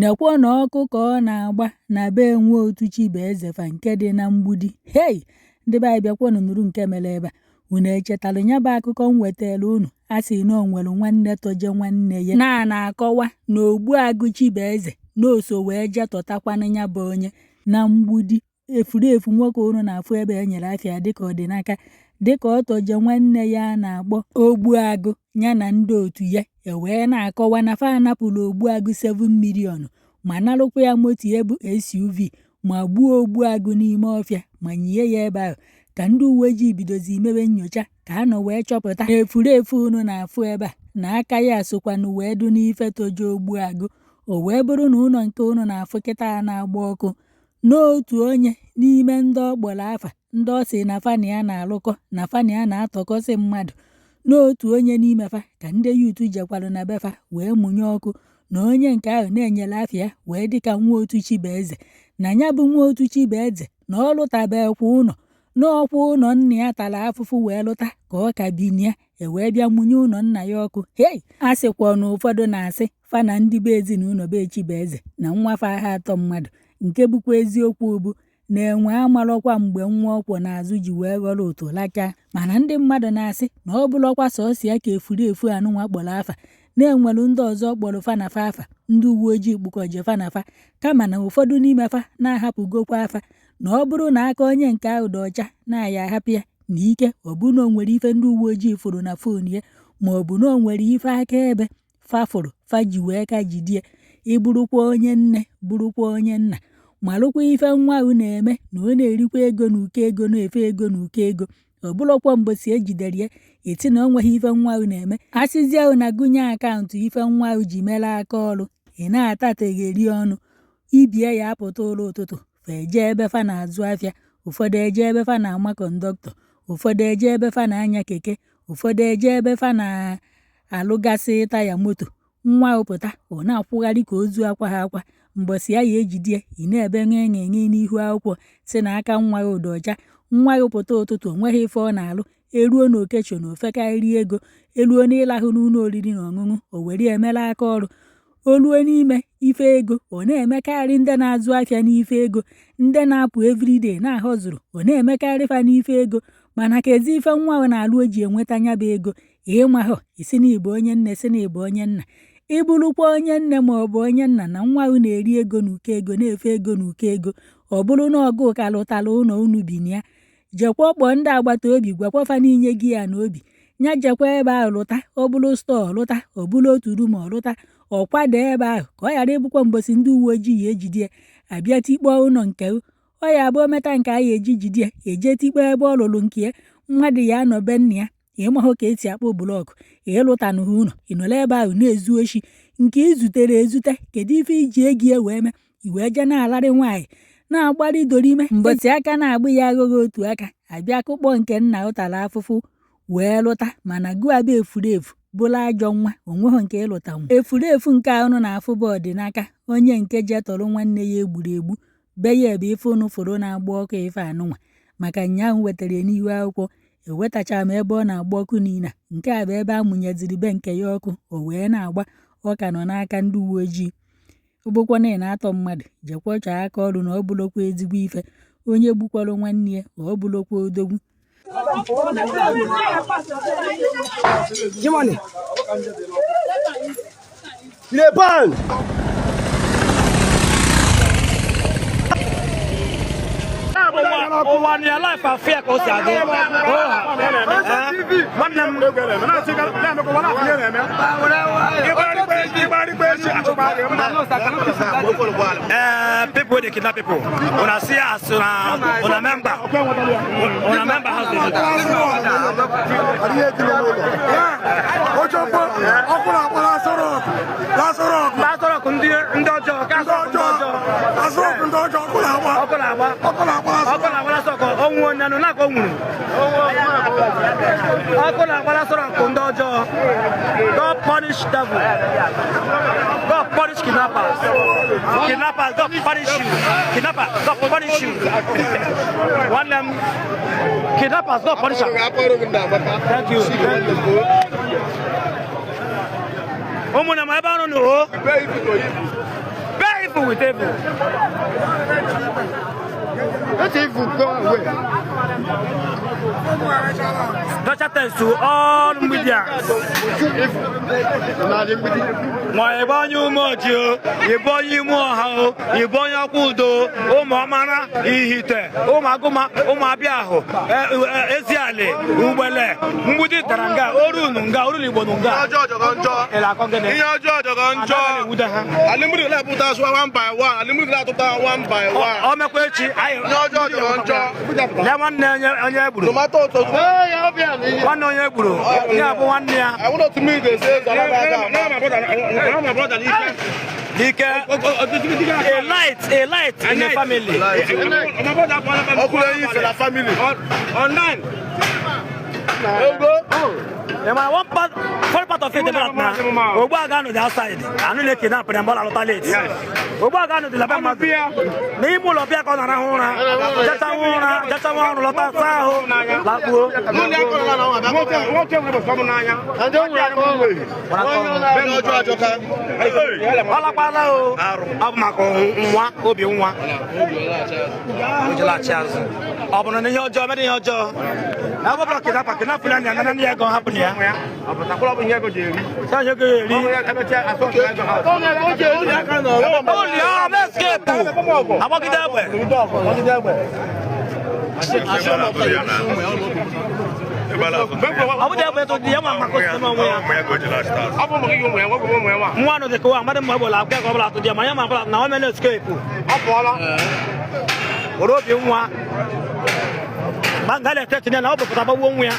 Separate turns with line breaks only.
Nekwa na ọkụ ka ọ na-agba na be Nwotu Chibueze fa nke dị na Mgbidi. Hei! Ndị be anyị, bịakwanụ nụrụ nke mere ebe a. Unu echetalụ nya bụ akụkọ m wetara unu? A sị na o nwere nwanne tọje nwanne ya na na-akọwa na Ogbuagụ Chibueze na o so wee je tọtakwanụ ya bụ onye na Mgbidi. Efurefu nwoke unu na-afụ ebe e nyere afa dịka Ọdịnaka, dịka ọ tọje nwanne ya a na-akpọ Ogbuagụ, ya na ndị otu ya ewee na-akọwa na fa anapụrụ Ogbuagụ 7 million ma narụkwa ya moto ya bụ SUV, ma gbuo Ogbuagụ n'ime ọfịa ma nyie ya ebe ahụ. Ka ndị uwe ojii bidozi mewe nyocha ka a nọ wee chọpụta na efurefu unu na-afụ ebe a na aka ya sokwanụ wee dụ n'ife toje Ogbuagụ. O wee bụrụ na ụlọ nke unu na-afụ kịta na-agba ọkụ n'otu onye n'ime ndị ọ kpọrọ afa, ndị ọ sị na fa na ya na-alụkọ, na fa na ya na-atọkọsị mmadụ, n'otu onye n'ime fa ka ndị youth jekwalụ na be fa wee mụnye ọkụ, na onye nke ahụ na-enyere afa ya wee dịka Nwotu Chibueze, na ya bụ Nwotu Chibueze na ọ lụtabekwa ụlọ, n'ọkwa ụlọ nna ya tara afụfụ wee lụta ka ọ ka bi na ya, e wee bịa mụnye ụlọ nna ya ọkụ. Hei! A sịkwa na ụfọdụ na-asị fa na ndị be ezinụlọ be Chibueze na nwa fa aha atọ mmadụ, nke bụkwa eziokwu bụ na enwe amarọkwa mgbe nwa ọ kwọ n'azụ ji wee ghọrọ ụtụ lachaa. Mana ndị mmadụ na-asị na ọ bụrọkwa sọsọ ya ka efurefu anụnwa kpọrọ afa, na-enwelu ndị ọzọ kpọrọ fa na fa afa ndị uwe ojii kpụkọje fa na fa, kama na ụfọdụ n'ime fa na-ahapụgokwa afa, na ọ bụrụ na aka onye nke ahụ dị ọcha na ya ahapụ ya na ike, ọ bụ na o nwere ife ndị uwe ojii fụrụ na phone ya, ma ọ bụ na o nwere ife akaebe fa fụrụ fa ji wee ka jidie. Ị bụrụkwa onye nne, bụrụkwa onye nna, malụkwa ife nwa ahụ na-eme, na ọ na-erikwa ego na uko ego, na-efe ego na uko ego. Ọ bụrụkwa mbosi ejidere ya eti na o nweghị ife nwa ahụ na-eme, asịzie ahụ na gụnye akaụntụ ife nwa ahụ ji mere aka ọrụ, ị na-atategheri ọnụ. Ibie ya apụta ụlọ ụtụtụ, fa eje ebe fa na-azụ afịa, ụfọdụ eje ebe fa na-ama conductor, ụfọdụ eje ebe fa na-anya keke, ụfọdụ eje ebe fa na-alụgasị taya moto. Nwa ahụ pụta, ọ na-akwụgharị ka ozu akwa ha akwa. Mbọsị ya ya ejide, ị na-ebe ṅe ṅe ṅe n'ihu akwụkwọ si na aka nwa gị dị ọcha. Nwa gị pụta ụtụtụ, o nweghị ife ọ na-alụ. Eruo na occasion, ofekarịrị ego. Eruo n'ịlahụ n'ụlọ oriri na ọṅụṅụ, o were emere aka ọrụ. O ruo n'ime ife ego, ọ na-emekarị ndị na-azụ afịa n'ife ego, ndị na-apụ everyday na-ahọzụrụ, ọ na-emekarị fa n'ife ego. Mana ka ezi ife nwa ahụ na-alụ o ji enweta nya bụ ego, ịmahọ isi na ịbụ onye nne, si na ịbụ onye nna. Ị bụrụkwa onye nne ma ọ bụ onye nna na nwa ahụ na-eri ego n'uko ego, na-efe ego n'uko ego, ọ bụrụ na ọgụ ka lụtara ụlọ unu bi na ya, jekwa kpọọ ndị agbata obi, gwakwa fa n'inye gị ya n'obi nya, jekwa ebe ahụ lụta, ọ bụrụ store lụta, ọ bụrụ otu room ọ lụta, ọ kwado ebe ahụ ka ọ ghara ịbụkwa mbosi ndị uwe ojii ya ejide ya abịa tikpọọ ụlọ nke ọ ya abụ meta nke a ya eji jide ya eje tikpọ ebe ọ lụrụ nke ya. Mmadụ ya anọ be nna ya, ịmahụ ka esi akpụ block, ịlụtanụghị ụlọ, ị nọrọ ebe ahụ na-ezu oshi nke ị zutere ezute. Kedu ife iji ego ya wee mee? I wee jee na-alarị nwaanyị, na-agbarị dorime. Mbọsị aka na-agbụ ya aghụghọ otu aka abịa kụkpọ nke nna ụtara afụfụ wee lụta. Mana gụaba efurefu bụrụ ajọ nwa, onweghị nke ịlụtanwu. Efurefu nke a unu na-afụ bụ Ọdịnaka, onye nke jetọrọ nwanne ya egburu egbu be ya ebe ife unu fụrụ na-agba ọkụ ife anụnwa. Maka nyaahụ wetara ya n'ihu akwụkwọ, ewetachara m ebe ọ na-agba ọkụ niile. Nke a bụ ebe a mụnyeziri be nke ya ọkụ, o wee na-agba. Ọ ka nọ n'aka ndị uwe ojii. Ọ bụkwa na ị na-atọ mmadụ, jekwa chọọ aka ọrụ, na ọ bụrụkwa ezigbo ife. Onye gbukwara nwanne ya, ọ bụrụkwa odogwu.
Jimani. Lepan.
Ụwa na life afịa ka o si adị.
Nwanne m,
People wey dey kidnap people, una see as una member, una member house dey do.
Ọkụ na-akpọ Lasọrọkụ.
Lasọrọkụ ndị ọjọọ, ka
ndị ọjọọ, Lasọrọkụ ndị ọjọọ, ọkụ na-agba.
Ọkụ na-agba.
Ọkụ na-agba.
Ọkụ na-agba Lasọrọkụ, ọnwụ onye nụ na-akọ nwuru. Ọkụ na-agba Lasọrọkụ ndị ọjọọ. God punish devil. God punish kidnappers. Kidnappers, God punish you. Kidnappers, God punish you. Nwanne m, kidnappers, God punish am. Thank you. Thank you. Ụmụnne m, ebe ọrụ nụ o. Be People with evil.
Let evil go away.
Special thanks to all media. Ma ebe onye Umeoji o, ebe onye ime ọha o, ebe onye ọkwa udo, ụmụ ọmara, ihite, ụmụ agụma, ụmụ abịa ahụ, eziali, ugbele, mgbidi tara nga, orunu nga, orunu igbo nga.
Ọjọọ jọrọ njọ.
Ịla akọ gịnị?
Ihe ọjọọ jọrọ njọ.
Anaghị ewude ha.
Alimuri na-apụta asụ one by one. Alimuri na-atụta one by one.
O mekwa echi, anyị
Ihe ọjọọ jọrọ njọ.
Lee nwanne onye onye egburu.
Tomato otu.
Nwanne onye egburu, ya bụ nwanne ya.
I want to meet the sales.
Dike, a light in the family.
Ọkùnrin yìí fẹ̀lá family.
Online. Yeah, man, one part, one part of it about na. Ogbuaga nọ the outside. Anụ na-ekidnap ya mgbe ọ na-alọta late. Ogbuaga nọ dị la be mmadụ. N'ime ụlọ bịa ka ọ na-arahụ ụra. Jechanwa ụra, jechanwa ọrụ lọta saa ahụ, lakpuo.
Ihe ọjọọ ajọka.
Ọ lakwala o. Ọ bụ maka nwa, obi nwa. O ji laghachi azụ. Ọ bụrụ na ihe ọjọọ mere ihe ọjọọ. Na ọ bụrụ kidnapper, kidnapper ya na na ya ego hapụ na ya. Sị anyị ego ya eri. Oli ọ ma escape. Agbagide egbe. Ọ bụ egbe tụ dị ya nwa maka osisi n'onwe ya. Nwa nụ dị ka ụwa amadị mma egbe akwụkwọ ka ọ bụla atụ dị ya ma ya ma bụla na o mere escape. Ọ pụọla. Were obi nwa. Ma nga na-ete tinye na ọ bụpụta gbagbuo nwa ya.